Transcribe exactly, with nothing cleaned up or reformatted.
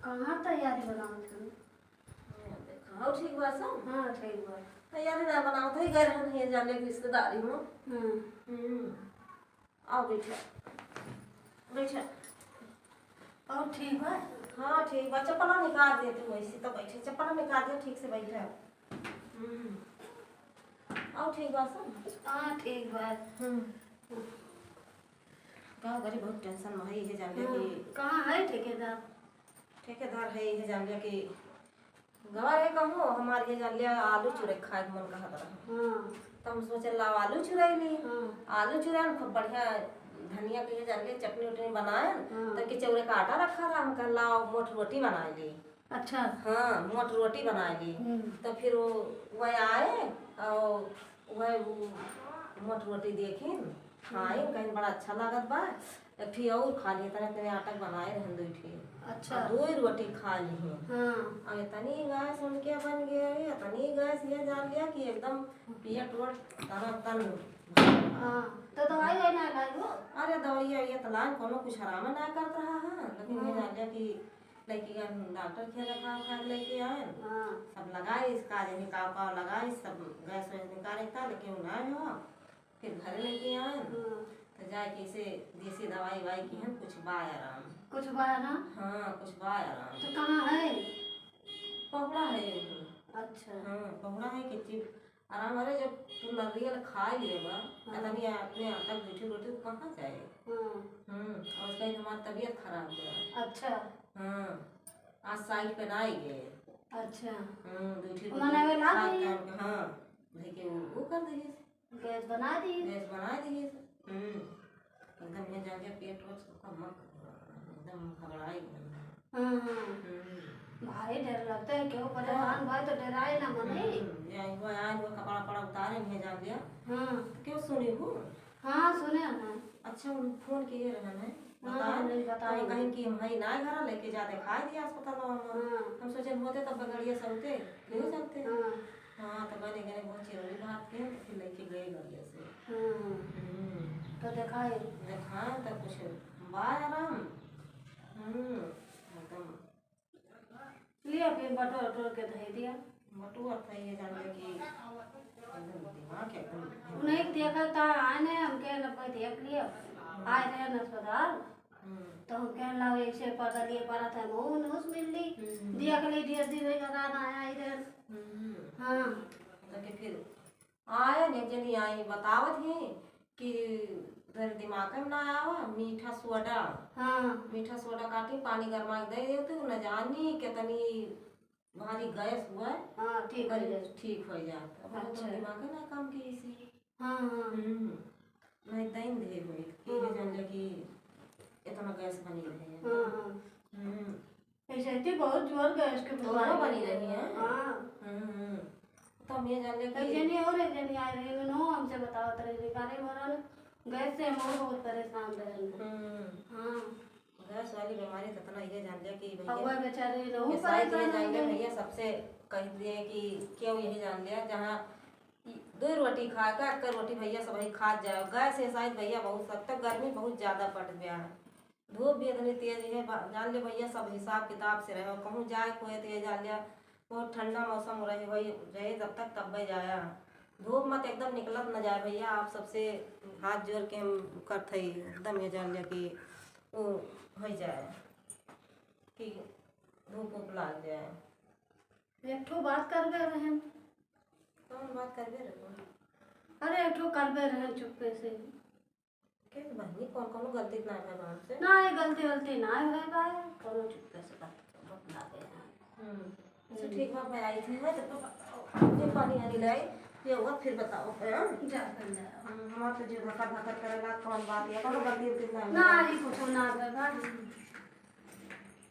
कहाँ तैयारी बनावत हन? देखा, हो ठीक बा सब? हाँ, ठीक बा। तैयारी ना बनावत है, गए रहन है जाने की रिश्तेदारी में। हम्म। हम्म। आओ बैठा, बैठा। और ठीक बा? हाँ, ठीक बा। चप्पल निकाल दे तू, ऐसे तो बैठे, चप्पल निकाल दे, ठीक से बैठा। हम्म। और ठीक बा सब? हाँ, ठीक बा। हम्म। का करी, बहुत tension में है, ये जान ले हाँ, कि कहाँ है ठेकेदार? ठेकेदार है, ये जान ले कि गवा रहे कहूँ, हमार ये जान ले आलू चुरे खाए के मन कहत रहा। हाँ। तो हम सोचे लाओ आलू चुराई ली। हाँ। आलू चुराए खूब बढ़िया धनिया के ये जान ले चटनी उटनी बनाए, हाँ। तो कि चौरे का आटा रखा रहा, हम कहा लाओ मोट रोटी बनाए ली। अच्छा। हाँ, मोट रोटी बनाए ली। हम्म। तो फिर वो, वह आए और वह वो मोट रोटी देखिन, खाइन, हम्म। कहिन बड़ा अच्छा लागत बा। एक ठी और खा लिए, तने तने आटा बनाए रहन दुई ठी। अच्छा। और दुई रोटी खा ली। हाँ। अब इतनी गैस उनके बन गए, इतनी गैस ये जान लिया कि एकदम पेट वोट तना तन। हाँ, तो दवाई वाई ना खाई हो? अरे दवाई ये तो लान कोनो कुछ आराम ना करत रहा है, लेकिन ये हाँ। जान लिया कि लड़की का डॉक्टर के देखा खा के लेके आए। हाँ। सब लगाइस, का जाने का का लगाइस, सब गैस वैस निकाले था, लेकिन वो ना हो। फिर घर लेके आए। हाँ। तो जाए के इसे देसी दवाई वाई की हम कुछ बा आराम। कुछ बा आराम? हाँ, कुछ बा आराम। तो कहाँ है? पहुड़ा है ये। अच्छा। हाँ, पहुड़ा है कि चिप आराम। अरे जब तू नरियल खा लिए बा, हाँ। इतनी अपने आटा मीठी रोटी तो कहाँ जाए? हाँ। हम्म, और उसका ही हमारी तबीयत खराब हुआ। अच्छा। हाँ, आज साइड पे ना आई गए। अच्छा। हम्म, दो ठी मने रोटी वे ला खा दी? के हम, हाँ, लेके वो, वो कर दी। गैस बना दी। गैस बना दी। हम्म, एकदम ये जाके पेट वोट सबका मक, एकदम घबराई गई। हाँ, हाँ। हम्म। भाई, डर लगता है, क्यों परेशान हाँ। भाई तो डराए ना मने। हम्म, ये आई हुआ, आई हुआ, कपड़ा पड़ा उतारे नहीं जान लिया। हाँ। तो क्यों सुनी हूँ? हाँ, सुने हैं। अच्छा, उन फोन किए रहन है, हाँ, बताए। नहीं, बताए। तो कहीं कि हम हई ना घर, लेके जा दिखाई दिया अस्पताल में। हाँ। हम सोचे होते तब बगड़िया से होते, नहीं हाँ। चलते। हाँ। हाँ, तो बने गए बहुत चिरौरी भाग के, तो फिर लेके गए गड़िया से। हाँ। हम्म। तो दिखाए? दिखाए तो कुछ बा आराम। हम्म, एकदम। लिया फिर बटोर बटोर के धई दिया। बटोर था ये जान ले कि एकदम दिमाग एकदम उन्हें देखा था आने, हमके न कोई देख लिया। आए रहे न अस्पताल। हम्म। तो हम कहन लाओ ऐसे पता लिए पड़ा था, वो नोस मिल ली। हम्म। दिया के लिए ढेर दिन रह गया, ना आया ही रहे। हम्म। हाँ। तो के फिर आए, एक जनी आई बतावत ही कि तेरे दिमाग में ना आवा, मीठा सोडा। हाँ। मीठा सोडा काटी, पानी गरमा के दे देते, न जानी कितनी भारी गैस हुआ। हाँ, ठीक हो ओकर जाए। ठीक हो जात। अब ओकर अच्छा। दिमाग ना काम की इसी। हाँ, हाँ। हम्म। नहीं दैन दे हुई, कि हाँ। ये जान ले कि इतना गैस बनी रहे। हाँ, हाँ। हम्म। ऐसे थी बहुत जोर गैस के दोनों बीमारी बनी है। रही है। हाँ। हम्म, हम्म। तो हम ये जान ले कि एक जनी और एक जनी आई रही, उन्हों हमसे बतावत रही, "अरे मोरन, गैस से हम और बहुत परेशान रहे।" हम्म। हाँ। गैस वाली बीमारी तो इतना ये जान ले कि भैया, अब वह बेचारी रहू ये शायद ये परेशान जान ले रही। भैया सबसे कह दिए कि क्यों यही जान लिया, जहाँ दो रोटी खा के, एक रोटी भैया सब वही खा जाए। गैस ये शायद भैया बहुत सख्त, गर्मी बहुत ज्यादा पड़ गया है। धूप भी इतनी तेज है, बा-, जान ले भैया, सब हिसाब किताब से रहे। कहूँ जाए कोई तो ये जान लिया, बहुत ठंडा मौसम रहे, वही रहे जब तक तब जाया। धूप मत एकदम निकलत न जाए भैया, आप सबसे हाथ जोड़ के हम करत हई, एकदम ये जान लिया कि वो हो जाए कि धूप उप लाग जाए। एक ठो बात करबे रहन। कौन बात करबे रहन? अरे, एक ठो करबे रहन चुप्पे से। के बहनी, कौन, कौनो गलती ना है हमसे? ना, ये गलती वलती ना है भाई, कोनो चुप्पे से बात, बात ना है। हम्म। अच्छा, ठीक बा, मैं आई थी, मैं जब तक, जब पानी आने लाई, ये हुआ, फिर बताओ, हैं? जा, कर ले। हम्म, हमार तो जीव धक्का धक्का करेला, कौन बात है, कोनो गलती वलती ना है। ना, ये कुछ ना है भाई। हम्म।